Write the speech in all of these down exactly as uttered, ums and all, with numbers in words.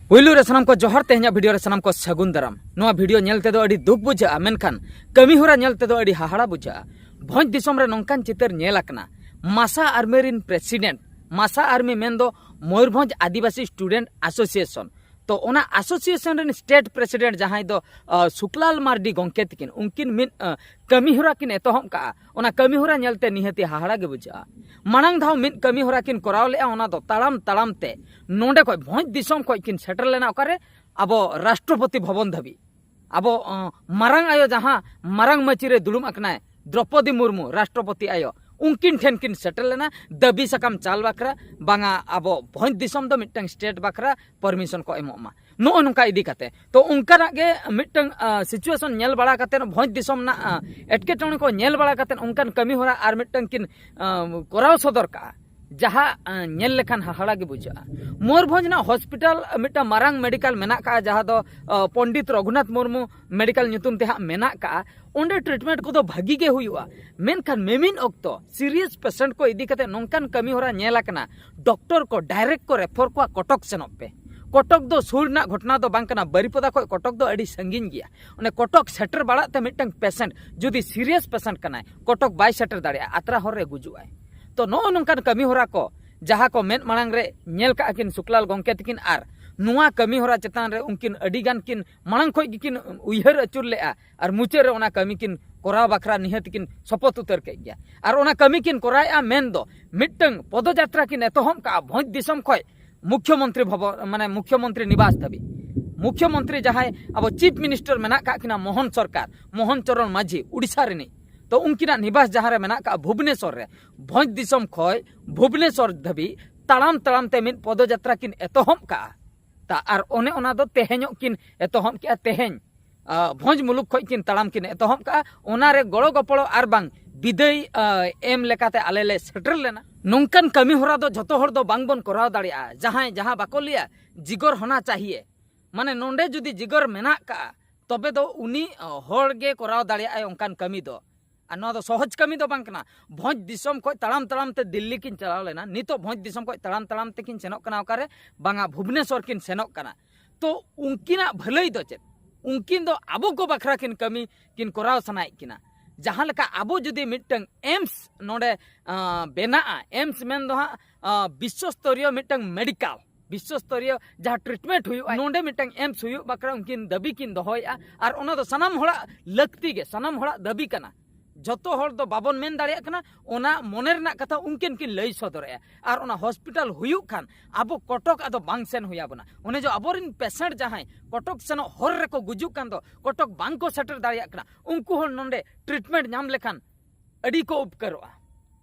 ᱯᱩᱭᱞᱩ ᱨᱮ ᱥᱟᱱᱟᱢ ᱠᱚ ᱡᱚᱦᱟᱨ, ᱛᱮᱦᱮᱧᱟᱜ ᱵᱷᱤᱰᱤᱭᱳ ᱨᱮ ᱥᱟᱱᱟᱢ ᱠᱚ ᱥᱟᱹᱜᱩᱱ ᱫᱟᱨᱟᱢ᱾ ᱱᱚᱣᱟ ᱵᱷᱤᱰᱤᱭᱳ ᱧᱮᱞ ᱛᱮᱫᱚ ᱟᱹᱰᱤ ᱫᱩᱠ ᱵᱩᱡᱷᱟᱹᱜᱼᱟ, ᱢᱮᱱᱠᱷᱟᱱ ᱠᱟᱹᱢᱤ ᱦᱚᱨᱟ ᱧᱮᱞ ᱛᱮᱫᱚ ᱟᱹᱰᱤ ᱦᱟᱦᱟᱲᱟ ᱵᱩᱡᱷᱟᱹᱜᱼᱟ᱾ ᱵᱷᱚᱸᱡᱽ ᱫᱤᱥᱚᱢ ᱨᱮ ᱱᱚᱝᱠᱟᱱ ᱪᱤᱛᱟᱹᱨ ᱧᱮᱞ ᱟᱠᱟᱱᱟ, ᱢᱟᱥᱟ ᱟᱨᱢᱤ ᱨᱤᱱ ᱯᱨᱮᱥᱤᱰᱮᱱᱴ, ᱢᱟᱥᱟ ᱟᱨᱢᱤ ᱢᱮᱱᱫᱚ ᱢᱚᱭᱩᱨᱵᱷᱚᱸᱡᱽ ᱟᱹᱫᱤᱵᱟᱹᱥᱤ ᱥᱴᱩᱰᱮᱱᱴ ᱮᱥᱳᱥᱤᱭᱮᱥᱚᱱ, ᱛᱚ ᱚᱱᱟ ᱮᱥᱳᱥᱤᱭᱮᱥᱚᱱ ᱨᱮᱱ ᱥᱴᱮᱴ ᱯᱨᱮᱥᱤᱰᱮᱱᱴ ᱡᱟᱦᱟᱸᱭ ᱫᱚ ᱟᱸ, ᱥᱩᱠᱞᱟᱞ ᱢᱟᱨᱰᱤ ᱜᱚᱢᱠᱮ ᱛᱤᱠᱤᱱ, ᱩᱱᱠᱤᱱ ᱢᱤᱫ ᱟᱸ, ᱠᱟᱹᱢᱤ ᱦᱚᱨᱟ ᱠᱤᱱ ᱮᱛᱚᱦᱚᱵ ᱠᱟᱜᱼᱟ᱾ ᱚᱱᱟ ᱠᱟᱹᱢᱤ ᱦᱚᱨᱟ ᱧᱮᱞᱛᱮ ᱱᱤᱦᱟᱹᱛᱤ ᱦᱟᱦᱟᱲᱟ ᱜᱮ ᱵᱩᱡᱷᱟᱹᱜᱼᱟ᱾ ᱢᱟᱲᱟᱝ ᱫᱷᱟᱣ ᱢᱤᱫ ᱠᱟᱹᱢᱤ ᱦᱚᱨᱟ ᱠᱤᱱ ᱠᱚᱨᱟᱣ ᱞᱮᱜᱼᱟ, ᱚᱱᱟ ᱫᱚ ᱛᱟᱲᱟᱢ ᱛᱟᱲᱟᱢ ᱛᱮ ᱱᱚᱰᱮ ᱠᱷᱚᱡ, ᱵᱷᱚᱸᱡᱽ ᱫᱤᱥᱚᱢ ᱠᱷᱚᱡ ᱠᱤᱱ ᱥᱮᱴᱮᱨ ᱞᱮᱱᱟ ᱚᱠᱟᱨᱮ? ᱟᱵᱚ ᱨᱟᱥᱴᱨᱚᱯᱚᱛᱤ ᱵᱷᱚᱵᱚᱱ ᱫᱷᱟᱹᱵᱤᱡ᱾ ᱟᱵᱚ ᱟᱸ, ᱢᱟᱨᱟᱝ ᱟᱭᱳ ᱡᱟᱦᱟᱸ ᱢᱟᱨᱟᱝ ᱢᱟᱹᱪᱤ ᱨᱮ ᱫᱩᱲᱩᱵ ᱟᱠᱟᱱᱟᱭ, ᱫᱨᱚᱯᱚᱫᱤ ᱢᱩᱨᱢᱩ, ᱨᱟᱥᱴᱨᱚᱯᱚᱛᱤ ᱟᱭᱳ, ᱩᱱᱠᱤᱱ ᱴᱷᱮᱱ ᱠᱤᱱ ᱥᱮᱴᱮᱨ ᱞᱮᱱᱟ ᱫᱟᱹᱵᱤ ᱥᱟᱠᱟᱢ ᱪᱟᱞ ᱵᱟᱠᱷᱨᱟ, ᱵᱟᱝᱟ ᱟᱵᱚ ᱵᱷᱚᱸᱡᱽ ᱫᱤᱥᱚᱢ ᱫᱚ ᱢᱤᱫᱴᱟᱝ ᱥᱴᱮᱴ ᱵᱟᱠᱷᱨᱟ ᱯᱟᱨᱢᱤᱥᱚᱱ ᱠᱚ ᱮᱢᱚᱜ ᱢᱟ᱾ ᱱᱚᱜᱼᱚ ᱱᱚᱝᱠᱟ ᱤᱫᱤ ᱠᱟᱛᱮ᱾ ᱛᱚ ᱚᱱᱠᱟᱱᱟᱜ ᱜᱮ ᱢᱤᱫᱴᱟᱝ ᱟᱸ, ᱥᱤᱪᱩᱭᱮᱥᱚᱱ ᱧᱮᱞ ᱵᱟᱲᱟ ᱠᱟᱛᱮ, ᱵᱷᱚᱸᱡᱽ ᱫᱤᱥᱚᱢ ᱨᱮᱱᱟᱜ ᱟᱸ, ᱮᱴᱠᱮᱴᱚᱬᱮ ᱠᱚ ᱧᱮᱞ ᱵᱟᱲᱟ ᱠᱟᱛᱮ ᱚᱱᱠᱟᱱ ᱠᱟᱹᱢᱤ ᱦᱚᱨᱟ ᱟᱨ ᱢᱤᱫᱴᱟᱝ ᱠᱤᱱ ᱟᱸ, ᱠᱚᱨᱟᱣ ᱥᱚᱫᱚᱨ ᱠᱟᱜᱼᱟ, ᱡᱟᱦᱟᱸ ᱟᱸ, ᱧᱮᱞ ᱞᱮᱠᱷᱟᱱ ᱦᱟᱦᱟᱲᱟ ᱜᱮ ᱵᱩᱡᱷᱟᱹᱜᱼᱟ᱾ ᱢᱚᱭᱩᱨᱵᱷᱚᱸᱡᱽ ᱨᱮᱱᱟᱜ ᱦᱚᱥᱯᱤᱴᱟᱞ ᱢᱤᱫᱴᱟᱝ ᱢᱟᱨᱟᱝ ᱢᱮᱰᱤᱠᱟᱞ ᱢᱮᱱᱟᱜ ᱠᱟᱜᱼᱟ, ᱡᱟᱦᱟᱸ ᱫᱚ ᱟᱸ, ᱯᱚᱱᱰᱤᱛ ᱨᱚᱜᱷᱩᱱᱟᱛᱷ ᱢᱩᱨᱢᱩ ᱢᱮᱰᱤᱠᱟᱞ ᱧᱩᱛᱩᱢ ᱛᱮ ᱦᱟᱸᱜ ᱢᱮᱱᱟᱜ ᱠᱟᱜᱼᱟ᱾ ᱚᱸᱰᱮ ᱴᱨᱤᱴᱢᱮᱱᱴ ᱠᱚᱫᱚ ᱵᱷᱟᱹᱜᱤ ᱜᱮ ᱦᱩᱭᱩᱜᱼᱟ, ᱢᱮᱱᱠᱷᱟᱱ ᱢᱤᱢᱤᱫ ᱚᱠᱛᱚ ᱥᱤᱨᱤᱭᱟᱥ ᱯᱮᱥᱮᱱᱴ ᱠᱚ ᱤᱫᱤ ᱠᱟᱛᱮ ᱱᱚᱝᱠᱟᱱ ᱠᱟᱹᱢᱤ ᱦᱚᱨᱟ ᱧᱮᱞ ᱟᱠᱟᱱᱟ, ᱰᱚᱠᱴᱚᱨ ᱠᱚ ᱰᱟᱭᱨᱮᱠᱴ ᱠᱚ ᱨᱮᱯᱷᱚᱨ ᱠᱚᱣᱟ ᱠᱚᱴᱚᱠ ᱥᱮᱱᱚᱜ ᱯᱮ᱾ ᱠᱚᱴᱚᱠ ᱫᱚ ᱥᱩᱨ ᱨᱮᱱᱟᱜ ᱜᱷᱚᱴᱚᱱᱟ ᱫᱚ ᱵᱟᱝ ᱠᱟᱱᱟ, ᱵᱟᱨᱤᱯᱚᱫᱟ ᱠᱷᱚᱡ ᱠᱚᱴᱚᱠ ᱫᱚ ᱟᱹᱰᱤ ᱥᱟᱺᱜᱤᱧ ᱜᱮᱭᱟ᱾ ᱚᱱᱮ ᱠᱚᱴᱚᱠ ᱥᱮᱴᱮᱨ ᱵᱟᱲᱟᱜ ᱛᱮ ᱢᱤᱫᱴᱟᱝ ᱯᱮᱥᱮᱱᱴ ᱡᱩᱫᱤ ᱥᱤᱨᱤᱭᱟᱥ ᱯᱮᱥᱮᱱᱴ ᱠᱟᱱᱟᱭ, ᱠᱚᱴᱚᱠ ᱵᱟᱭ ᱥᱮᱴᱮᱨ ᱫᱟᱲᱮᱭᱟᱜᱼᱟ, ᱟᱛᱨᱟ ᱦᱚᱨ ᱨᱮ ᱜᱩᱡᱩᱜᱼᱟᱭ᱾ ᱛᱚ ᱱᱚᱜᱼᱚ ᱱᱚᱝᱠᱟᱱ ᱠᱟᱹᱢᱤ ᱦᱚᱨᱟ ᱠᱚ ᱡᱟᱦᱟᱸ ᱠᱚ ᱢᱮᱫ ᱢᱟᱲᱟᱝ ᱨᱮ ᱧᱮᱞ ᱠᱟᱜᱼᱟ ᱠᱤᱱ ᱥᱩᱠᱞᱟᱞ ᱜᱚᱢᱠᱮ ᱛᱤᱠᱤᱱ, ᱟᱨ ᱱᱚᱣᱟ ᱠᱟᱹᱢᱤ ᱦᱚᱨᱟ ᱪᱮᱛᱟᱱ ᱨᱮ ᱩᱱᱠᱤᱱ ᱟᱹᱰᱤ ᱜᱟᱱ ᱠᱤᱱ ᱢᱟᱲᱟᱝ ᱠᱷᱚᱡ ᱜᱮᱠᱤᱱ ᱩᱭᱦᱟᱹᱨ ᱟᱹᱪᱩᱨ ᱞᱮᱜᱼᱟ, ᱟᱨ ᱢᱩᱪᱟᱹᱫ ᱨᱮ ᱚᱱᱟ ᱠᱟᱹᱢᱤ ᱠᱤᱱ ᱠᱚᱨᱟᱣ ᱵᱟᱠᱷᱨᱟ ᱱᱤᱦᱟᱹᱛ ᱠᱤᱱ ᱥᱚᱯᱚᱛ ᱩᱛᱟᱹᱨ ᱠᱮᱫ ᱜᱮᱭᱟ᱾ ᱟᱨ ᱚᱱᱟ ᱠᱟᱹᱢᱤ ᱠᱤᱱ ᱠᱚᱨᱟᱣᱮᱫᱼᱟ, ᱢᱮᱱ ᱫᱚ ᱢᱤᱫᱴᱟᱝ ᱯᱚᱫᱚᱡᱟᱛᱨᱟ ᱠᱤᱱ ᱮᱛᱚᱦᱚᱵ ᱠᱟᱜᱼᱟ ᱵᱷᱚᱸᱡᱽ ᱫᱤᱥᱚᱢ ᱠᱷᱚᱡ ᱢᱩᱠᱷᱭᱚᱢᱚᱱᱛᱨᱤ ᱵᱷᱚᱵᱚᱱ, ᱢᱟᱱᱮ ᱢᱩᱠᱷᱭᱚᱢᱚᱱᱛᱨᱤ ᱱᱤᱵᱟᱥ ᱫᱷᱟᱹᱵᱤᱡ᱾ ᱢᱩᱠᱷᱭᱚᱢᱚᱱᱛᱨᱤ ᱡᱟᱦᱟᱸᱭ ᱟᱵᱚ ᱪᱤᱯ ᱢᱤᱱᱤᱥᱴᱟᱨ ᱢᱮᱱᱟᱜ ᱠᱟᱜ ᱠᱤᱱᱟ, ᱢᱳᱦᱚᱱ ᱥᱚᱨᱠᱟᱨ, ᱢᱳᱦᱚᱱ ᱪᱚᱨᱚᱱ ᱢᱟᱹᱡᱷᱤ, ᱩᱲᱤᱥᱥᱟ ᱨᱤᱱᱤᱡ, ᱛᱚ ᱩᱱᱠᱤᱱᱟᱜ ᱱᱤᱵᱟᱥ ᱡᱟᱦᱟᱸ ᱨᱮ ᱢᱮᱱᱟᱜ ᱠᱟᱜᱼᱟ ᱵᱷᱩᱵᱽᱱᱮᱥᱚᱨ ᱨᱮ, ᱵᱷᱚᱸᱡᱽ ᱫᱤᱥᱚᱢ ᱠᱷᱚᱡ ᱵᱷᱩᱵᱽᱱᱮᱥᱚᱨ ᱫᱷᱟᱹᱵᱤᱡ ᱛᱟᱲᱟᱢ ᱛᱟᱲᱟᱢ ᱛᱮ ᱢᱤᱫ ᱯᱚᱫᱚᱡᱟᱛᱨᱟ ᱠᱤᱱ ᱮᱛᱚᱦᱚᱵ ᱠᱟᱜᱼᱟ᱾ ᱛᱟ ᱟᱨ ᱚᱱᱮ ᱚᱱᱟ ᱫᱚ ᱛᱮᱦᱮᱧᱚᱜ ᱠᱤᱱ ᱮᱛᱚᱦᱚᱵ ᱠᱮᱜᱼᱟ, ᱛᱮᱦᱮᱧ ᱟᱸ, ᱵᱷᱚᱸᱡᱽ ᱢᱩᱞᱩᱠ ᱠᱷᱚᱡ ᱠᱤᱱ ᱛᱟᱲᱟᱢ ᱠᱤᱱ ᱮᱛᱚᱦᱚᱵ ᱠᱟᱜᱼᱟ᱾ ᱚᱱᱟ ᱨᱮ ᱜᱚᱲᱚ ᱜᱚᱯᱚᱲᱚ ᱟᱨ ᱵᱟᱝ ᱵᱤᱫᱟᱹᱭ ᱟᱸ, ᱮᱢ ᱞᱮᱠᱟᱛᱮ ᱟᱞᱮ ᱞᱮ ᱥᱮᱴᱮᱨ ᱞᱮᱱᱟ᱾ ᱱᱚᱝᱠᱟᱱ ᱠᱟᱹᱢᱤ ᱦᱚᱨᱟ ᱫᱚ ᱡᱷᱚᱛᱚ ᱦᱚᱲ ᱫᱚ ᱵᱟᱝ ᱵᱚᱱ ᱠᱚᱨᱟᱣ ᱫᱟᱲᱮᱭᱟᱜᱼᱟ᱾ ᱡᱟᱦᱟᱸᱭ, ᱡᱟᱦᱟᱸ ᱵᱟᱠᱚ ᱞᱟᱹᱭᱟ, ᱡᱤᱜᱚᱨ ᱦᱚᱱᱟ ᱪᱟᱦᱤᱭᱮ, ᱢᱟᱱᱮ ᱱᱚᱰᱮ ᱡᱩᱫᱤ ᱡᱤᱜᱚᱨ ᱢᱮᱱᱟᱜ ᱠᱟᱜᱼᱟ, ᱛᱚᱵᱮ ᱫᱚ ᱩᱱᱤ ᱟᱸ, ᱦᱚᱲ ᱜᱮ ᱠᱚᱨᱟᱣ ᱫᱟᱲᱮᱭᱟᱜᱼᱟᱭ ᱚᱱᱠᱟᱱ ᱠᱟᱹᱢᱤ ᱫᱚ᱾ ᱟᱨ ᱱᱚᱣᱟ ᱫᱚ ᱥᱚᱦᱚᱡᱽ ᱠᱟᱹᱢᱤ ᱫᱚ ᱵᱟᱝ ᱠᱟᱱᱟ᱾ ᱵᱷᱚᱸᱡᱽ ᱫᱤᱥᱚᱢ ᱠᱷᱚᱱ ᱛᱟᱲᱟᱢ ᱛᱟᱲᱟᱢ ᱛᱮ ᱫᱤᱞᱞᱤ ᱠᱤᱱ ᱪᱟᱞᱟᱣ ᱞᱮᱱᱟ, ᱱᱤᱛᱚᱜ ᱵᱷᱚᱸᱡᱽ ᱫᱤᱥᱚᱢ ᱠᱷᱚᱱ ᱛᱟᱲᱟᱢ ᱛᱟᱲᱟᱢ ᱛᱮᱠᱤᱱ ᱥᱮᱱᱚᱜ ᱠᱟᱱᱟ ᱚᱠᱟᱨᱮ? ᱵᱟᱝᱟ, ᱵᱷᱩᱵᱽᱱᱮᱥᱚᱨ ᱠᱤᱱ ᱥᱮᱱᱚᱜ ᱠᱟᱱᱟ᱾ ᱛᱚ ᱩᱱᱠᱤᱱᱟᱜ ᱵᱷᱟᱹᱞᱟᱹᱭ ᱫᱚ ᱪᱮᱫ? ᱩᱱᱠᱤᱱ ᱫᱚ ᱟᱵᱚ ᱠᱚ ᱵᱟᱠᱷᱨᱟ ᱠᱤᱱ ᱠᱟᱹᱢᱤ ᱠᱤᱱ ᱠᱚᱨᱟᱣ ᱥᱟᱱᱟᱭᱮᱫ ᱠᱤᱱᱟ᱾ ᱡᱟᱦᱟᱸ ᱞᱮᱠᱟ ᱟᱵᱚ ᱡᱩᱫᱤ ᱢᱤᱫᱴᱟᱝ ᱮᱢᱥ ᱱᱚᱰᱮ ᱟᱸ, ᱵᱮᱱᱟᱜᱼᱟ, ᱮᱢᱥ ᱢᱮᱱ ᱫᱚ ᱦᱟᱸᱜ ᱟᱸ, ᱵᱤᱥᱥᱚ ᱥᱛᱚᱨᱤᱭᱚ ᱢᱤᱫᱴᱟᱝ ᱢᱮᱰᱤᱠᱟᱞ, ᱵᱤᱥᱥᱚ ᱥᱛᱚᱨᱤᱭᱚ ᱡᱟᱦᱟᱸ ᱴᱨᱤᱴᱢᱮᱱᱴ ᱦᱩᱭᱩᱜᱼᱟ, ᱱᱚᱰᱮ ᱢᱤᱫᱴᱟᱝ ᱮᱢᱥ ᱦᱩᱭᱩᱜ ᱵᱟᱠᱷᱨᱟ ᱩᱱᱠᱤᱱ ᱫᱟᱹᱵᱤ ᱠᱤᱱ ᱫᱚᱦᱚᱭᱮᱫᱼᱟ᱾ ᱟᱨ ᱚᱱᱟ ᱫᱚ ᱥᱟᱱᱟᱢ ᱦᱚᱲᱟᱜ ᱞᱟᱹᱠᱛᱤ ᱜᱮ, ᱥᱟᱱᱟᱢ ᱦᱚᱲᱟᱜ ᱫᱟᱹᱵᱤ ᱠᱟᱱᱟ᱾ ᱡᱚᱛᱚ ᱦᱚᱲ ᱫᱚ ᱵᱟᱵᱚᱱ ᱢᱮᱱ ᱫᱟᱲᱮᱭᱟᱜ ᱠᱟᱱᱟ, ᱚᱱᱟ ᱢᱚᱱᱮ ᱨᱮᱱᱟᱜ ᱠᱟᱛᱷᱟ ᱩᱱᱠᱤᱱ ᱠᱤᱱ ᱞᱟᱹᱭ ᱥᱚᱫᱚᱨᱮᱜᱼᱟ᱾ ᱟᱨ ᱚᱱᱟ ᱦᱚᱥᱯᱤᱴᱟᱞ ᱦᱩᱭᱩᱜ ᱠᱷᱟᱱ ᱟᱵᱚ ᱠᱚᱴᱚᱠ ᱟᱫᱚ ᱵᱟᱝ ᱥᱮᱱ ᱦᱩᱭ ᱟᱵᱚᱱᱟ᱾ ᱚᱱᱮ ᱡᱮ ᱟᱵᱚᱨᱮᱱ ᱯᱮᱥᱮᱱᱴ ᱡᱟᱦᱟᱸᱭ ᱠᱚᱴᱚᱠ ᱥᱮᱱᱚᱜ ᱦᱚᱨ ᱨᱮᱠᱚ ᱜᱩᱡᱩᱜ ᱠᱟᱱ ᱫᱚ, ᱠᱚᱴᱚᱠ ᱵᱟᱝ ᱠᱚ ᱥᱮᱴᱮᱨ ᱫᱟᱲᱮᱭᱟᱜ ᱠᱟᱱᱟ, ᱩᱱᱠᱩ ᱦᱚᱲ ᱱᱚᱰᱮ ᱴᱨᱤᱴᱢᱮᱱᱴ ᱧᱟᱢ ᱞᱮᱠᱷᱟᱱ ᱟᱹᱰᱤ ᱠᱚ ᱩᱯᱠᱟᱹᱨᱚᱜᱼᱟ᱾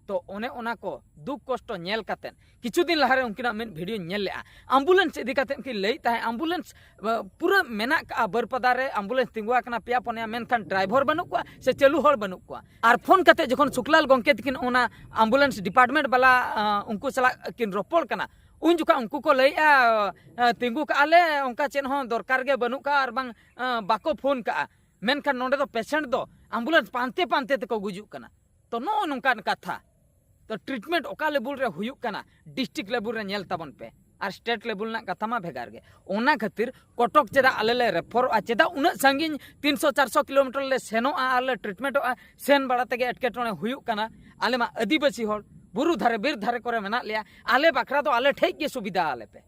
ᱛᱚ ᱚᱱᱮ ᱚᱱᱟ ᱠᱚ ᱫᱩᱠ ᱠᱚᱥᱴᱚ ᱧᱮᱞ ᱠᱟᱛᱮᱫ, ᱠᱤᱪᱷᱩ ᱫᱤᱱ ᱞᱟᱦᱟᱨᱮ ᱩᱱᱠᱤᱱᱟᱜ ᱢᱤᱫ ᱵᱷᱤᱰᱤᱭᱳᱧ ᱧᱮᱞ ᱞᱮᱜᱼᱟ, ᱟᱢᱵᱩᱞᱮᱱᱥ ᱤᱫᱤ ᱠᱟᱛᱮᱫ ᱠᱤᱱ ᱞᱟᱹᱭᱮᱫ ᱛᱟᱦᱮᱸᱫ, ᱟᱢᱵᱩᱞᱮᱱᱥ ᱟᱸ, ᱯᱩᱨᱟᱹ ᱢᱮᱱᱟᱜ ᱠᱟᱜᱼᱟ ᱵᱟᱹᱨᱯᱟᱫᱟ ᱨᱮ, ᱟᱢᱵᱩᱞᱮᱱᱥ ᱛᱤᱸᱜᱩ ᱟᱠᱟᱱᱟ ᱯᱮᱭᱟ ᱯᱩᱱᱭᱟ, ᱢᱮᱱᱠᱷᱟᱱ ᱰᱨᱟᱭᱵᱷᱟᱨ ᱵᱟᱹᱱᱩᱜ ᱠᱚᱣᱟ ᱥᱮ ᱪᱟᱹᱞᱩ ᱦᱚᱲ ᱵᱟᱹᱱᱩᱜ ᱠᱚᱣᱟ᱾ ᱟᱨ ᱯᱷᱳᱱ ᱠᱟᱛᱮᱫ ᱡᱚᱠᱷᱚᱱ ᱥᱩᱠᱞᱟᱞ ᱜᱚᱢᱠᱮ ᱛᱟᱹᱠᱤᱱ ᱚᱱᱟ ᱟᱢᱵᱩᱞᱮᱱᱥ ᱰᱤᱯᱟᱨᱴᱢᱮᱱᱴ ᱵᱟᱞᱟ ᱟᱸ, ᱩᱱᱠᱩ ᱥᱟᱞᱟᱜ ᱠᱤᱱ ᱨᱚᱯᱚᱲ ᱠᱟᱱᱟ, ᱩᱱ ᱡᱚᱠᱷᱚᱱ ᱩᱱᱠᱩ ᱠᱚ ᱞᱟᱹᱭᱮᱜᱼᱟ, ᱟᱸ, ᱛᱤᱸᱜᱩ ᱠᱟᱜᱼᱟ ᱞᱮ, ᱚᱱᱠᱟ ᱪᱮᱫ ᱦᱚᱸ ᱫᱚᱨᱠᱟᱨ ᱜᱮ ᱵᱟᱹᱱᱩᱜ ᱠᱟᱜᱼᱟ ᱟᱨ ᱵᱟᱝ ᱟᱸ, ᱵᱟᱠᱚ ᱯᱷᱳᱱ ᱠᱟᱜᱼᱟ, ᱢᱮᱱᱠᱷᱟᱱ ᱱᱚᱰᱮ ᱫᱚ ᱯᱮᱥᱮᱱᱴ ᱫᱚ ᱟᱢᱵᱩᱞᱮᱱᱥ ᱯᱟᱱᱛᱮ ᱯᱟᱱᱛᱮ ᱛᱮᱠᱚ ᱜᱩᱡᱩᱜ ᱠᱟᱱᱟ᱾ ᱛᱚ ᱱᱚᱜᱼᱚ ᱱᱚᱝᱠᱟᱱ ᱠᱟᱛᱷᱟ᱾ ᱛᱚ ᱴᱨᱤᱴᱢᱮᱱᱴ ᱚᱠᱟ ᱞᱮᱵᱩᱞ ᱨᱮ ᱦᱩᱭᱩᱜ ᱠᱟᱱᱟ, ᱰᱤᱥᱴᱨᱤᱠᱴ ᱞᱮᱵᱩᱞ ᱨᱮ ᱧᱮᱞ ᱛᱟᱵᱚᱱ ᱯᱮ, ᱟᱨ ᱥᱴᱮᱴ ᱞᱮᱵᱩᱞ ᱨᱮᱱᱟᱜ ᱠᱟᱛᱷᱟ ᱢᱟ ᱵᱷᱮᱜᱟᱨ ᱜᱮ᱾ ᱚᱱᱟ ᱠᱷᱟᱹᱛᱤᱨ ᱠᱚᱴᱚᱠ ᱪᱮᱫᱟᱜ ᱟᱞᱮ ᱞᱮ ᱨᱮᱯᱷᱚᱨᱚᱜᱼᱟ, ᱪᱮᱫᱟᱜ ᱩᱱᱟᱹᱜ ᱥᱟᱺᱜᱤᱧ ᱛᱤᱱᱥᱚ ᱪᱟᱨᱥᱚ ᱠᱤᱞᱳᱢᱤᱴᱟᱨ ᱞᱮ ᱥᱮᱱᱚᱜᱼᱟ ᱟᱨ ᱞᱮ ᱴᱨᱤᱴᱢᱮᱱᱴᱚᱜᱼᱟ? ᱥᱮᱱ ᱵᱟᱲᱟ ᱛᱮᱜᱮ ᱮᱴᱠᱮᱴᱚᱬᱮ ᱦᱩᱭᱩᱜ ᱠᱟᱱᱟ᱾ ᱟᱞᱮ ᱢᱟ ᱟᱹᱫᱤᱵᱟᱹᱥᱤ ᱦᱚᱲ, ᱵᱩᱨᱩ ᱫᱷᱟᱨᱮ ᱵᱤᱨ ᱫᱷᱟᱨᱮ ᱠᱚᱨᱮ ᱢᱮᱱᱟᱜ ᱞᱮᱭᱟ, ᱟᱞᱮ ᱵᱟᱠᱷᱨᱟ ᱫᱚ ᱟᱞᱮ ᱴᱷᱮᱡ ᱜᱮ ᱥᱩᱵᱤᱫᱷᱟ ᱟᱞᱮ ᱯᱮ᱾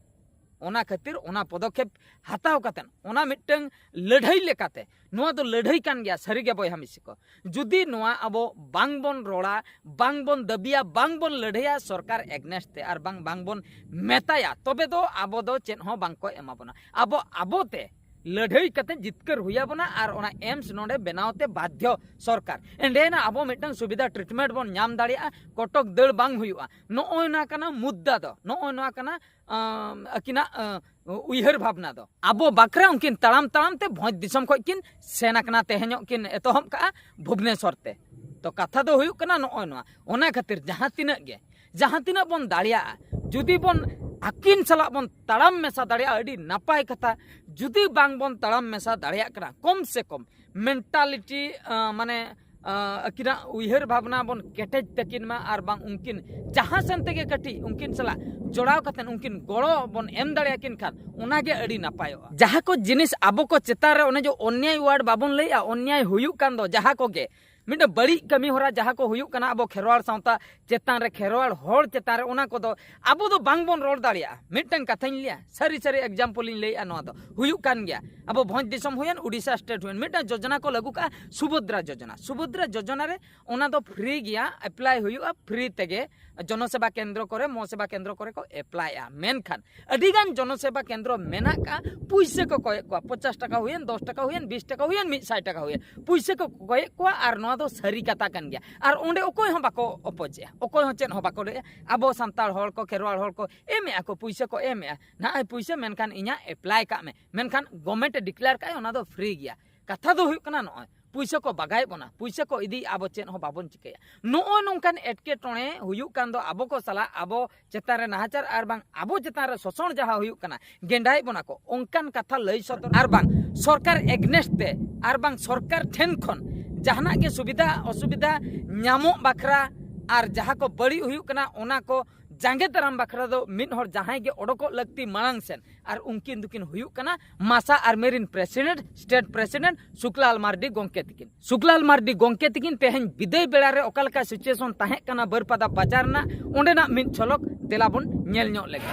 ᱚᱱᱟ ᱠᱷᱟᱹᱛᱤᱨ ᱚᱱᱟ ᱯᱚᱫᱚᱠᱷᱮᱯ ᱦᱟᱛᱟᱣ ᱠᱟᱛᱮᱫ ᱚᱱᱟ ᱢᱤᱫᱴᱟᱝ ᱞᱟᱹᱲᱦᱟᱹᱭ ᱞᱮᱠᱟᱛᱮ, ᱱᱚᱣᱟ ᱫᱚ ᱞᱟᱹᱲᱦᱟᱹᱭ ᱠᱟᱱ ᱜᱮᱭᱟ ᱥᱟᱹᱨᱤᱜᱮ ᱵᱚᱭᱦᱟ ᱢᱤᱥᱤ ᱠᱚ᱾ ᱡᱩᱫᱤ ᱱᱚᱣᱟ ᱟᱵᱚ ᱵᱟᱝ ᱵᱚᱱ ᱨᱚᱲᱟ, ᱵᱟᱝ ᱵᱚᱱ ᱫᱟᱹᱵᱤᱭᱟ, ᱵᱟᱝ ᱵᱚᱱ ᱞᱟᱹᱲᱦᱟᱹᱭᱟ ᱥᱚᱨᱠᱟᱨ ᱮᱜᱽᱱᱮᱥᱴ ᱛᱮ, ᱟᱨ ᱵᱟᱝ ᱵᱟᱝ ᱵᱚᱱ ᱢᱮᱛᱟᱭᱟ, ᱛᱚᱵᱮ ᱫᱚ ᱟᱵᱚ ᱫᱚ ᱪᱮᱫ ᱦᱚᱸ ᱵᱟᱝ ᱠᱚ ᱮᱢᱟ ᱵᱚᱱᱟ᱾ ᱟᱵᱚ ᱟᱵᱚᱛᱮ ᱞᱟᱹᱲᱦᱟᱹᱭ ᱠᱟᱛᱮ ᱡᱤᱛᱠᱟᱹᱨ ᱦᱩᱭ ᱟᱵᱚᱱᱟ ᱟᱨ ᱚᱱᱟ ᱮᱢᱥ ᱱᱚᱰᱮ ᱵᱮᱱᱟᱣ ᱛᱮ ᱵᱟᱫᱽᱫᱷᱚ ᱥᱚᱨᱠᱟᱨ᱾ ᱮᱸᱰᱮᱱᱟ ᱟᱵᱚ ᱢᱤᱫᱴᱟᱝ ᱥᱩᱵᱤᱫᱷᱟ ᱴᱨᱤᱴᱢᱮᱱᱴ ᱵᱚᱱ ᱧᱟᱢ ᱫᱟᱲᱮᱭᱟᱜᱼᱟ, ᱠᱚᱴᱚᱠ ᱫᱟᱹᱲ ᱵᱟᱝ ᱦᱩᱭᱩᱜᱼᱟ᱾ ᱱᱚᱜᱼᱚᱭ ᱱᱚᱣᱟ ᱠᱟᱱᱟ ᱢᱩᱫᱽᱫᱟ ᱫᱚ, ᱱᱚᱜᱼᱚᱭ ᱱᱚᱣᱟ ᱠᱟᱱᱟ ᱟᱸ, ᱟᱹᱠᱤᱱᱟᱜ ᱟᱸ, ᱩᱭᱦᱟᱹᱨ ᱵᱷᱟᱵᱽᱱᱟ ᱫᱚ᱾ ᱟᱵᱚ ᱵᱟᱠᱷᱨᱟ ᱩᱱᱠᱤᱱ ᱛᱟᱲᱟᱢ ᱛᱟᱲᱟᱢ ᱛᱮ ᱵᱷᱚᱸᱡᱽ ᱫᱤᱥᱚᱢ ᱠᱷᱚᱱ ᱠᱤᱱ ᱥᱮᱱ ᱟᱠᱟᱱᱟ, ᱛᱮᱦᱮᱧᱚᱜ ᱠᱤᱱ ᱮᱛᱚᱦᱚᱵ ᱠᱟᱜᱼᱟ ᱵᱷᱩᱵᱽᱱᱮᱥᱚᱨ ᱛᱮ᱾ ᱛᱚ ᱠᱟᱛᱷᱟ ᱫᱚ ᱦᱩᱭᱩᱜ ᱠᱟᱱᱟ ᱱᱚᱜᱼᱚᱭ ᱱᱚᱣᱟ᱾ ᱚᱱᱟ ᱠᱷᱟᱹᱛᱤᱨ ᱡᱟᱦᱟᱸ ᱛᱤᱱᱟᱹᱜ ᱜᱮ, ᱡᱟᱦᱟᱸ ᱛᱤᱱᱟᱹᱜ ᱵᱚᱱ ᱫᱟᱲᱮᱭᱟᱜᱼᱟ, ᱡᱩᱫᱤ ᱵᱚᱱ ᱟᱹᱠᱤᱱ ᱥᱟᱞᱟᱜ ᱵᱚᱱ ᱛᱟᱲᱟᱢ ᱢᱮᱥᱟ ᱫᱟᱲᱮᱭᱟᱜᱼᱟ, ᱟᱹᱰᱤ ᱱᱟᱯᱟᱭ ᱠᱟᱛᱷᱟ᱾ ᱡᱩᱫᱤ ᱵᱟᱝ ᱵᱚᱱ ᱛᱟᱲᱟᱢ ᱢᱮᱥᱟ ᱫᱟᱲᱮᱭᱟᱜ ᱠᱟᱱᱟ, ᱠᱚᱢ ᱥᱮ ᱠᱚᱢ ᱢᱮᱱᱴᱟᱞᱤᱴᱤ, ᱟᱸ, ᱢᱟᱱᱮ ᱟᱹᱠᱤᱱᱟᱜ ᱩᱭᱦᱟᱹᱨ ᱵᱷᱟᱵᱽᱱᱟ ᱵᱚᱱ ᱠᱮᱴᱮᱡ ᱛᱟᱹᱠᱤᱱ ᱢᱟ, ᱟᱨ ᱵᱟᱝ ᱩᱱᱠᱤᱱ ᱡᱟᱦᱟᱸ ᱥᱮᱱ ᱛᱮᱜᱮ ᱠᱟᱹᱴᱤᱡ ᱩᱱᱠᱤᱱ ᱥᱟᱞᱟᱜ ᱡᱚᱲᱟᱣ ᱠᱟᱛᱮᱫ ᱩᱱᱠᱤᱱ ᱜᱚᱲᱚ ᱵᱚᱱ ᱮᱢ ᱫᱟᱲᱮᱭᱟᱠᱤᱱ ᱠᱷᱟᱱ, ᱚᱱᱟᱜᱮ ᱟᱹᱰᱤ ᱱᱟᱯᱟᱭᱚᱜᱼᱟ᱾ ᱡᱟᱦᱟᱸ ᱠᱚ ᱡᱤᱱᱤᱥ ᱟᱵᱚ ᱠᱚ ᱪᱮᱛᱟᱱ ᱨᱮ, ᱚᱱᱮ ᱡᱮ ᱚᱱᱭᱟᱭ ᱣᱟᱨᱰ ᱵᱟᱵᱚᱱ ᱞᱟᱹᱭᱮᱜᱼᱟ, ᱚᱱᱭᱟᱭ ᱦᱩᱭᱩᱜ ᱠᱟᱱ ᱫᱚ, ᱡᱟᱦᱟᱸ ᱠᱚᱜᱮ ᱢᱤᱫᱴᱟᱝ ᱵᱟᱹᱲᱤᱡ ᱠᱟᱹᱢᱤ ᱦᱚᱨᱟ ᱡᱟᱦᱟᱸ ᱠᱚ ᱦᱩᱭᱩᱜ ᱠᱟᱱᱟ ᱟᱵᱚ ᱠᱷᱮᱨᱣᱟᱲ ᱥᱟᱶᱛᱟ ᱪᱮᱛᱟᱱ ᱨᱮ, ᱠᱷᱮᱨᱣᱟᱲ ᱦᱚᱲ ᱪᱮᱛᱟᱱ ᱨᱮ, ᱚᱱᱟ ᱠᱚᱫᱚ ᱟᱵᱚ ᱫᱚ ᱵᱟᱝ ᱵᱚᱱ ᱨᱚᱲ ᱫᱟᱲᱮᱭᱟᱜᱼᱟ᱾ ᱢᱤᱫᱴᱟᱝ ᱠᱟᱛᱷᱟᱧ ᱞᱟᱹᱭᱟ, ᱥᱟᱹᱨᱤ ᱥᱟᱹᱨᱤ example ᱤᱧ ᱞᱟᱹᱭᱮᱜᱼᱟ, ᱱᱚᱣᱟ ᱫᱚ ᱦᱩᱭᱩᱜ ᱠᱟᱱ ᱜᱮᱭᱟ᱾ ᱟᱵᱚ ᱵᱷᱚᱸᱡᱽ ᱫᱤᱥᱚᱢ ᱦᱩᱭᱮᱱ, ᱩᱰᱤᱥᱟ state ᱦᱩᱭᱮᱱ, ᱢᱤᱫᱴᱟᱝ ᱡᱳᱡᱚᱱᱟ ᱠᱚ ᱞᱟᱹᱜᱩ ᱠᱟᱜᱼᱟ, ᱥᱩᱵᱷᱚᱫᱨᱟ ᱡᱳᱡᱚᱱᱟ᱾ ᱥᱩᱵᱷᱚᱫᱨᱟ ᱡᱳᱡᱚᱱᱟ ᱨᱮ ᱚᱱᱟ ᱫᱚ free ᱜᱮᱭᱟ, apply ᱦᱩᱭᱩᱜᱼᱟ free ᱛᱮᱜᱮ᱾ ᱡᱚᱱᱚᱥᱮᱵᱟ ᱠᱮᱱᱫᱨᱚ ᱠᱚᱨᱮ, ᱢᱚ ᱥᱮᱵᱟ ᱠᱮᱱᱫᱨᱚ ᱠᱚᱨᱮ ᱠᱚ applyᱟ᱾ ᱢᱮᱱᱠᱷᱟᱱ ᱟᱹᱰᱤᱜᱟᱱ ᱡᱚᱱᱚᱥᱮᱵᱟ ᱠᱮᱱᱫᱨᱚ ᱢᱮᱱᱟᱜ ᱠᱟᱜᱼᱟ, ᱯᱩᱭᱥᱟᱹ ᱠᱚ ᱠᱚᱭᱮᱫ ᱠᱚᱣᱟ, ᱯᱚᱧᱪᱟᱥ ᱴᱟᱠᱟ ᱦᱩᱭᱮᱱ, ᱫᱚᱥ ᱴᱟᱠᱟ ᱦᱩᱭᱮᱱ, ᱵᱤᱥ ᱴᱟᱠᱟ ᱦᱩᱭᱮᱱ, ᱢᱤᱫ ᱥᱟᱭ ᱴᱟᱠᱟ ᱦᱩᱭᱮᱱ, ᱯᱩᱭᱥᱟᱹ ᱠᱚ ᱠᱚᱭᱮᱫ ᱠᱚᱣᱟ᱾ ᱟᱨ ᱱᱚᱣᱟ ᱫᱚ ᱥᱟᱹᱨᱤ ᱠᱟᱛᱷᱟ ᱠᱟᱱ ᱜᱮᱭᱟ᱾ ᱟᱨ ᱚᱸᱰᱮ ᱚᱠᱚᱭ ᱦᱚᱸ ᱵᱟᱠᱚ ᱚᱯᱚᱡᱮᱜᱼᱟ, ᱚᱠᱚᱭ ᱦᱚᱸ ᱪᱮᱫ ᱦᱚᱸ ᱵᱟᱠᱚ ᱞᱟᱹᱭᱮᱜᱼᱟ᱾ ᱟᱵᱚ ᱥᱟᱱᱛᱟᱲ ᱦᱚᱲ ᱠᱚ, ᱠᱷᱮᱨᱣᱟᱲ ᱦᱚᱲ ᱠᱚ ᱮᱢᱮᱜᱼᱟ ᱠᱚ, ᱯᱩᱭᱥᱟᱹ ᱠᱚ ᱮᱢᱮᱜᱼᱟ, ᱱᱚᱜᱼᱚᱭ ᱯᱩᱭᱥᱟᱹ, ᱢᱮᱱᱠᱷᱟᱱ ᱤᱧᱟᱹᱜ apply ᱠᱟᱜ ᱢᱮ᱾ ᱢᱮᱱᱠᱷᱟᱱ government ᱮ declare ᱠᱟᱜᱼᱟ, ᱚᱱᱟ ᱫᱚ free ᱜᱮᱭᱟ᱾ ᱠᱟᱛᱷᱟ ᱫᱚ ᱦᱩᱭᱩᱜ ᱠᱟᱱᱟ, ᱱᱚᱜᱼᱚᱭ ᱯᱩᱭᱥᱟᱹ ᱠᱚ ᱵᱟᱜᱟᱭᱮᱫ ᱵᱚᱱᱟ, ᱯᱩᱭᱥᱟᱹ ᱠᱚ ᱤᱫᱤᱭᱮᱫᱼᱟ, ᱟᱵᱚ ᱪᱮᱫ ᱦᱚᱸ ᱵᱟᱵᱚᱱ ᱪᱤᱠᱟᱹᱭᱟ᱾ ᱱᱚᱜᱼᱚᱭ ᱱᱚᱝᱠᱟᱱ ᱮᱴᱠᱮᱴᱚᱬᱮ ᱦᱩᱭᱩᱜ ᱠᱟᱱ ᱫᱚ, ᱟᱵᱚ ᱠᱚ ᱥᱟᱞᱟᱜ, ᱟᱵᱚ ᱪᱮᱛᱟᱱ ᱨᱮ ᱱᱟᱦᱟᱪᱟᱨ ᱟᱨ ᱵᱟᱝ ᱟᱵᱚ ᱪᱮᱛᱟᱱ ᱨᱮ ᱥᱳᱥᱚᱱ ᱡᱟᱦᱟᱸ ᱦᱩᱭᱩᱜ ᱠᱟᱱᱟ, ᱜᱮᱸᱰᱟᱭᱮᱫ ᱵᱚᱱᱟ ᱠᱚ, ᱚᱱᱠᱟᱱ ᱠᱟᱛᱷᱟ ᱞᱟᱹᱭ ᱥᱚᱫᱚᱨ ᱟᱨ ᱵᱟᱝ ᱥᱚᱨᱠᱟᱨ against ᱛᱮ ᱟᱨ ᱵᱟᱝ ᱥᱚᱨᱠᱟᱨ ᱴᱷᱮᱱ ᱠᱷᱚᱱ ᱡᱟᱦᱟᱱᱟᱜ ᱜᱮ ᱥᱩᱵᱤᱫᱷᱟ ᱚᱥᱩᱵᱤᱫᱷᱟ ᱧᱟᱢᱚᱜ ᱵᱟᱠᱷᱨᱟ ᱟᱨ ᱡᱟᱦᱟᱸ ᱠᱚ ᱵᱟᱹᱲᱤᱡ ᱦᱩᱭᱩᱜ ᱠᱟᱱᱟ, ᱚᱱᱟ ᱠᱚ ᱡᱟᱸᱜᱮ ᱫᱟᱨᱟᱢ ᱵᱟᱠᱷᱨᱟ ᱫᱚ ᱢᱤᱫ ᱦᱚᱲ ᱡᱟᱦᱟᱸᱭ ᱜᱮ ᱚᱰᱚᱠᱚᱜ ᱞᱟᱹᱠᱛᱤ ᱢᱟᱲᱟᱝ ᱥᱮᱱ᱾ ᱟᱨ ᱩᱱᱠᱤᱱ ᱫᱚᱠᱤᱱ ᱦᱩᱭᱩᱜ ᱠᱟᱱᱟ ᱢᱟᱥᱟ ᱟᱨᱢᱤ ᱨᱤᱱ president, state president ᱥᱩᱠᱞᱟᱞ ᱢᱟᱨᱰᱤ ᱜᱚᱢᱠᱮ ᱛᱤᱠᱤᱱ᱾ ᱥᱩᱠᱞᱟᱞ ᱢᱟᱨᱰᱤ ᱜᱚᱢᱠᱮ ᱛᱤᱠᱤᱱ ᱛᱮᱦᱮᱧ ᱵᱤᱫᱟᱹᱭ ᱵᱮᱲᱟ ᱨᱮ ᱚᱠᱟ ᱞᱮᱠᱟ situation ᱛᱟᱦᱮᱸ ᱠᱟᱱᱟ ᱵᱟᱹᱨᱯᱟᱫᱟ ᱵᱟᱡᱟᱨ ᱨᱮᱱᱟᱜ, ᱚᱸᱰᱮᱱᱟᱜ ᱢᱤᱫ ᱡᱷᱚᱞᱚᱠ ᱫᱮᱞᱟ ᱵᱚᱱ ᱧᱮᱞ ᱧᱚᱜ ᱞᱮᱜᱮ᱾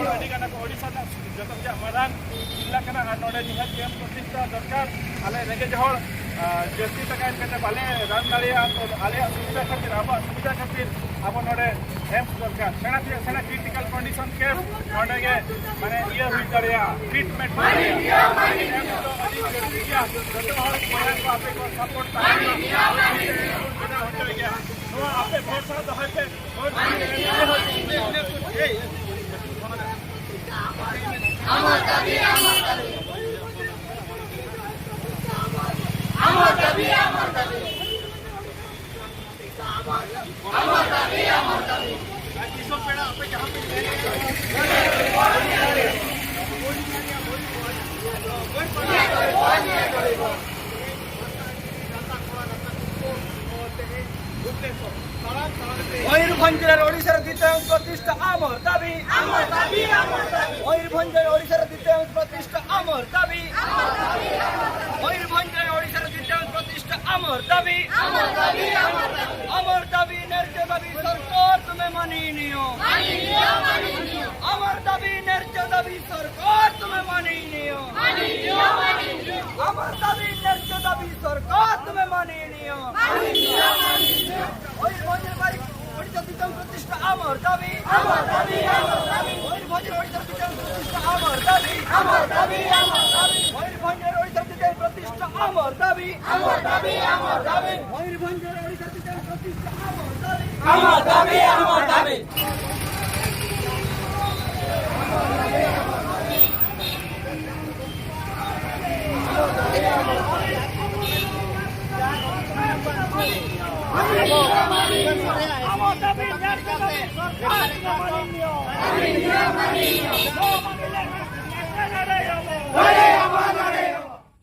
ᱟᱹᱰᱤ ᱜᱟᱱ ᱟᱵᱚ ᱳᱰᱤᱥᱟ ᱨᱮᱱᱟᱜ ᱡᱚᱛᱚ ᱠᱷᱚᱱᱟᱜ ᱢᱟᱨᱟᱝ ᱡᱤᱞᱟ ᱠᱟᱱᱟ ᱟᱨ ᱱᱚᱰᱮ ᱱᱤᱦᱟᱹᱛ ᱜᱮ ᱮᱢ ᱯᱨᱚᱛᱤᱥᱴᱷᱟ ᱫᱚᱨᱠᱟᱨ᱾ ᱟᱞᱮ ᱨᱮᱸᱜᱮᱡ ᱦᱚᱲ, ᱟᱸ, ᱡᱟᱹᱥᱛᱤ ᱴᱟᱠᱟ ᱮᱢ ᱠᱟᱛᱮ ᱵᱟᱞᱮ ᱨᱟᱱ ᱫᱟᱲᱮᱭᱟᱜᱼᱟ, ᱛᱚ ᱟᱞᱮᱭᱟᱜ ᱥᱩᱵᱤᱫᱷᱟ ᱠᱷᱟᱹᱛᱤᱨ, ᱟᱵᱚᱣᱟᱜ ᱥᱩᱵᱤᱫᱷᱟ ᱠᱷᱟᱹᱛᱤᱨ ᱟᱵᱚ ᱱᱚᱰᱮ ᱮᱢ ᱫᱚᱨᱠᱟᱨ᱾ ᱥᱮᱬᱟ ᱥᱮᱬᱟ critical condition case ᱱᱚᱰᱮ ᱜᱮ, ᱢᱟᱱᱮ, ᱤᱭᱟᱹ ᱦᱩᱭ ᱫᱟᱲᱮᱭᱟᱜᱼᱟ, treatment ᱦᱩᱭ ᱫᱟᱲᱮᱭᱟᱜᱼᱟ᱾ ᱮᱢ ᱫᱚ ᱟᱹᱰᱤ ᱡᱟᱹᱨᱩᱲ ᱜᱮᱭᱟ᱾ ᱡᱚᱛᱚ ᱦᱚᱲ ᱵᱚᱭᱦᱟ ᱠᱚ ᱟᱯᱮ ᱠᱚ support ᱛᱟᱦᱮᱱ ᱢᱟ᱾ ᱱᱚᱣᱟ ᱟᱯᱮ ᱵᱷᱚᱨᱥᱟ ᱫᱚᱦᱚᱭ ᱯᱮ᱾ ᱵᱷᱳᱴ ময়ূরভঞ্জের ওড়িশার দ্বিতীয় প্রতিষ্ঠা আমার দাবি। আমার দাবি, আমার দাবি। ময়ূরভঞ্জের ওড়িশার দ্বিতীয় প্রতিষ্ঠা আমার দাবি। ময়ূরভঞ্জের ওড়িশার দ্বিতীয় প্রতিষ্ঠা আমার দাবি। আমার দাবি, আমার দাবি। আমার দাবি, ন্যায্য দাবি সরকার তুমি মানি নিও। মানি নিও, মানি নিও। আমার দাবি, ন্যায্য দাবি সরকার তুমি মানি নিও। মানি নিও, মানি নিও। আমার দাবি, ন্যায্য দাবি সরকার তুমি মানি নিও। মানি নিও, মানি নিও। ময়ূরভঞ্জের বাড়ি ওড়িশার দ্বিতীয় প্রতিষ্ঠা আমার দাবি। আমার দাবি, আমার দাবি। ময়ূরভঞ্জের ওড়িশার দ্বিতীয় প্রতিষ্ঠা আমার দাবি। আমার দাবি, আমার দাবি। ময়ূরভঞ্জের ওড়িশার দ্বিতীয় প্রতিষ্ঠা আমার দাবি। আমার দাবি, আমার দাবি। ময়ূরভঞ্জের ওড়িশার দ্বিতীয় প্রতিষ্ঠা আমার দাবি। আমার দাবি, আমার দাবি।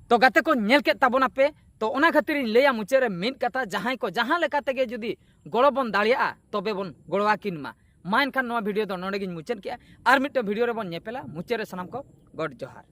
ᱛᱚ ᱜᱟᱛᱮ ᱠᱚ, ᱧᱮᱞ ᱠᱮᱫ ᱛᱟᱵᱚᱱᱟᱯᱮ᱾ ᱛᱚ ᱚᱱᱟ ᱠᱷᱟᱹᱛᱤᱨ ᱤᱧ ᱞᱟᱹᱭᱟ ᱢᱩᱪᱟᱹᱫ ᱨᱮ ᱢᱤᱫ ᱠᱟᱛᱷᱟ, ᱡᱟᱦᱟᱸᱭ ᱠᱚ ᱡᱟᱦᱟᱸ ᱞᱮᱠᱟ ᱛᱮᱜᱮ ᱡᱩᱫᱤ ᱜᱚᱲᱚ ᱵᱚᱱ ᱫᱟᱲᱮᱭᱟᱜᱼᱟ, ᱛᱚᱵᱮ ᱵᱚᱱ ᱜᱚᱲᱚ ᱟᱹᱠᱤᱱ ᱢᱟ᱾ ᱢᱟ ᱮᱱᱠᱷᱟᱱ ᱱᱚᱣᱟ ᱵᱷᱤᱰᱤᱭᱳ ᱫᱚ ᱱᱚᱰᱮ ᱜᱤᱧ ᱢᱩᱪᱟᱹᱫ ᱠᱮᱜᱼᱟ᱾ ᱟᱨ ᱢᱤᱫᱴᱟᱝ ᱵᱷᱤᱰᱤᱭᱳ ᱨᱮᱵᱚᱱ ᱧᱮᱯᱮᱞᱟ᱾ ᱢᱩᱪᱟᱹᱫ ᱨᱮ ᱥᱟᱱᱟᱢ ᱠᱚ ᱜᱚᱰ ᱡᱚᱦᱟᱨ᱾